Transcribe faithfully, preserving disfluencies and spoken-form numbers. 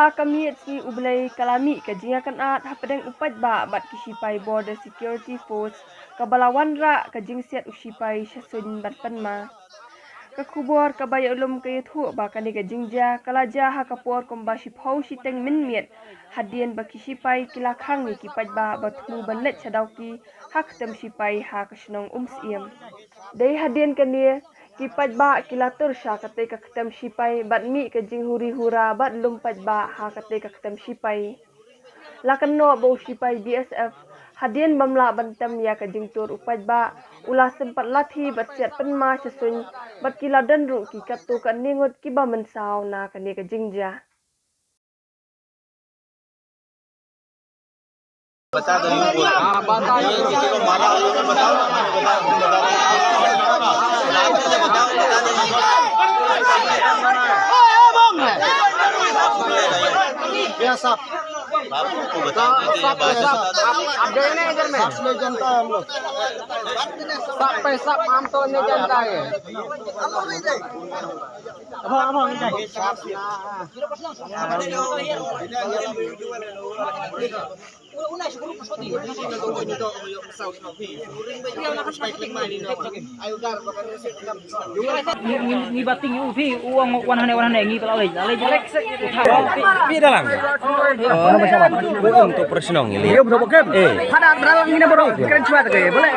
Ka miet sngi U Blei ka la mih ka jingïakynad hapdeng u paidbah bad ki shipai Border Security Force, kaba la wanrah ka jingsiat u shipai sha suiñ ban pynma. Ka khubor kaba ïalum ka ïathuh ba kane ka jingjia ka la jia ha ka por kumba shiphew shiteng mynmiet, hadien ba ki shipai ki la khang ïa ki paidbah ba thmu ban leit sha Dawki ha ktem shipai ha ka shnong Umsyiem. Dei hadien kane, ki paidbah ki la tur sha katei ka ktem shipai bad mih ka jinghuri hura bad lum paidbah ha katei ka ktem shipai. La kynnoh ba u shipai B S F, hadien bym lah ban tem ïa ka jingtur u paidbah, u la sympat lathi bad siat pynma sha suiñ, bad ki la don ruh ki katto katne ngut kiba mynsaw na kane ka jingjia. ये सब। बाबू को बताओ ना कि ये सब, बात सब, सब, आप, आप देख रहे हैं इधर में? सब ले जनता है हम लोग। सब पे सब, हम तो नहीं जानता है। Ngi, ngi, ngi bating u phi, u ong wan hane, wan hane, ngi pala lei, lei, lei. Phi dalang. Ko ong to prashnong ngi lei. Eh. Pada dalang ngi na bro, kren chwa ta ke, boleh.